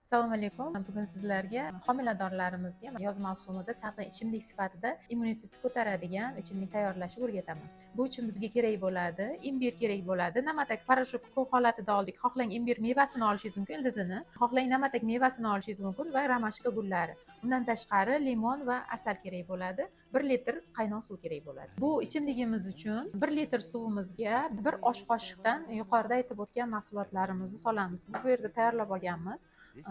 Assalomu alaykum. Bugun sizlarga homiladorlarimizga yoz mavsumida salqin ichimlik sifatida immunitetni ko'taradigan ichimlik tayyorlashni o'rgataman. Bu uchun bizga kerak bo'ladi imbir kerak bo'ladi, na'matak порошок holatida oldik. Xohlang, imbir mevasini olishingiz mumkin, ildizini, xohlang, na'matak mevasini olishingiz mumkin va ромашка gullari. Undan tashqari limon va asal kerak bo'ladi. 1 litr qaynoq suv kerak bo'ladi. Bu ichimligimiz uchun 1 litr suvimizga bir osh qoshiqdan yuqorida aytib o'tgan mahsulotlarimizni solamiz. Biz bu yerda tayyorlab olganmiz.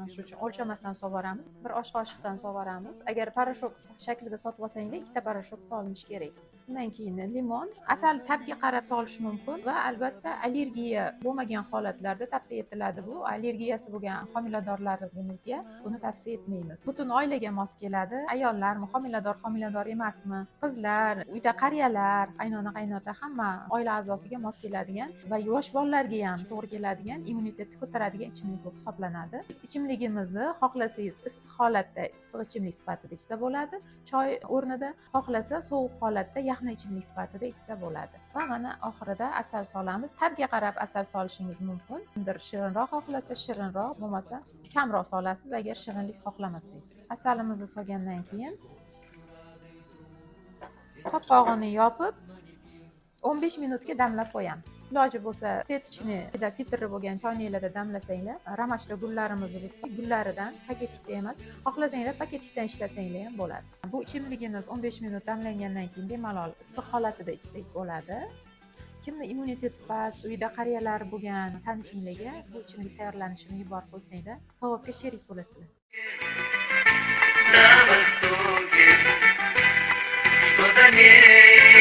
Shuning uchun o'lchamasdan solvoramiz. Bir osh qoshiqdan solvoramiz. Agar порошок shaklida sotib olsanglar, ikkita порошок solinishi kerak. Undan keyin limon, asal ta'bga qarab solish mumkin va albatta allergiya bo'lmagan holatlarda tavsiya etiladi bu. Allergiyasi bo'lgan homiladorlarimizga buni tavsiya etmaymiz. Butun oilaga mos keladi. Ayollarmi, homilador, homilador emasmi, qizlar, uyda qariyalar, qaynona, qaynota, hamma oila a'zosiga mos keladigan va yosh bolalarga ham to'g'ri keladigan, immunitetni ko'taradigan ichimlik bo'lib hisoblanadi. Ichimligimizni xohlasangiz, issiq holatda issiq ichimlik sifatida ichsa bo'ladi, choy o'rnida, xohlasa, sovuq holatda yaxna ichimlik sifatida ichsa bo'ladi. Va mana oxirida asal solamiz. Ta'bga qarab asal solishingiz mumkin. Kimdir shirinroq xohlasa, shirinroq, bo'lmasa kamroq solasiz, agar shirinlik xohlamasangiz. Asalimizni solgandan keyin qopqog'ini yopib, 15 minutga damlab qo'yamiz. Iloji bo'lsa, сеточный filtri bo'lgan choynaklarda damlasanglar. Ромашка gullarimizni biz gullaridan, пакетик da emas, xohlasanglar, пакетик dan ishlasanglar ham bo'ladi. Bu ichimligimiz 15 minut damlangandan keyin bemalol issiq holatida ichsak bo'ladi. Kimni immuniteti past, uyda qariyalar bo'lgan tanishinglarga bu ichimlik tayyorlanishini yuborib qo'ysanglar, savobga sherik bo'lasizlar. На востоке, что за ней.